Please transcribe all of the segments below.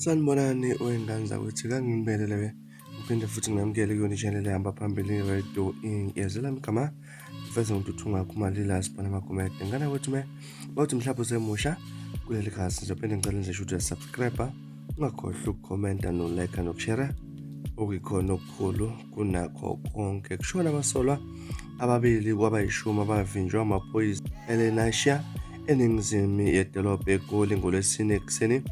Sanibonani wengane zakwethu, kanginibelele ngiphinde futhi nginamukele kuyona i-channel ehamba phambili Radio Inkeze. Lami igama mfeze ngintuthu ngakhumalila sibona amagumede. Ngane kwethu me bawuthi mhlawumbe usemusha kuleli khasi ngizophinde ngicela nje ukuthi subscribe, ungakhohlwa ukukhomenta no-like nokushare okuyikhona okukhulu kunakho konke. Kushona abasolwa ababili kwabayishumi abavinjwa amaphoyisa eLenasia eningizimu yedolobha eGoli ngoLwesine ekuseni.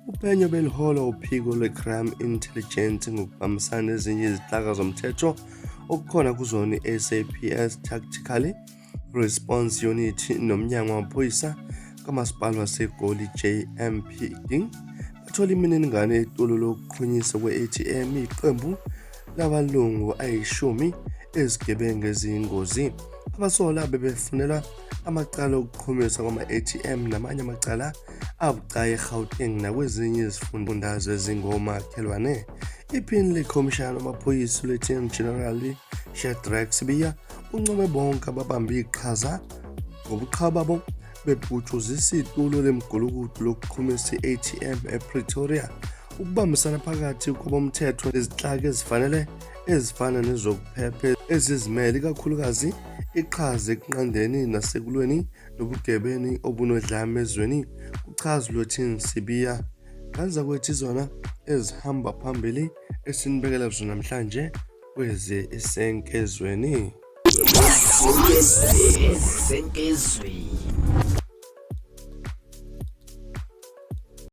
Uphenyo beliholwa uphiko lwe-Crime Intelligence ngokubambisana nezinye izinhlaka zomthetho okukhona kuzona i-SAPS Tactical Response Unit nomnyango wamaphoyisa kamasipala waseGoli JMPD. Bathola imininingwane yetulo lokuqhunyiswa kwe-ATM iqembu labalungu ayishumi ezigebengu eziyingozi. Abasolwa bebefunelwa amacala okuqhumisa kwama-ATM namanye amacala abucayi eGauteng nakwezinye izifundazwe ezingomakhelwane. Iphini lekhomishana wamaphoyisa uLieutenant General Shadrack Sibiya uncome bonke ababambe iqhaza ngobuqhawe babo bebhutshuzisa itulo lemigulukudu lokuqhumisa i-ATM ePretoria. Ukubambisana phakathi kwabomthetho nezinhlaka ezifanele ezifana nezokuphepha ezizimele, ikakhulukazi iqhaza ekunqandeni nasekulweni nobugebeni obunodlame ezweni, kuchaza uLieutenant Sibiya. Kanzakwethu izona ezihamba phambili esinibekela zona namhlanje kweze isenkezweni. Esenkezweni.